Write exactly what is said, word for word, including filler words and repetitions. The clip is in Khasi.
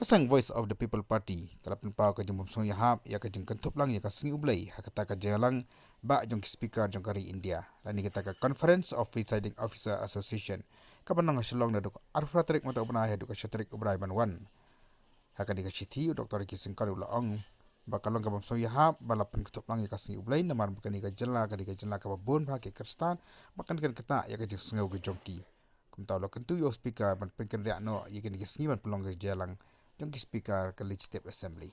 Ka seng Voice of the People Party ka la pynpaw ka jingbym sngewïahap ïa ka jingkynthup lang ïa ka sngi U Blei ha kata ka jingïalang ba jong ki speaker jong ka ri India lane kata ka Conference of Presiding Officer Association kaba nang ha Shillong naduh ka arphew phra tarik mynta u bnai haduh ka shi tarik u bnai ban wan. Ha kane ka shithi u Doktor K Syngkon u la ong ba ka long ka bym sngewïahap ba la pynkynthup lang ïa ka sngi U Blei namar ba kane ka jylla ka dei ka jylla kaba bun bha ki Khristan ba kan kynktah ïa ka jingsngew ka jong ki. Kumta u la kyntu ïa u speaker ban pynkynriah noh ïa kane ka sngi ban pynlong ka jingïalang jong ki speaker ka Legislative Assembly.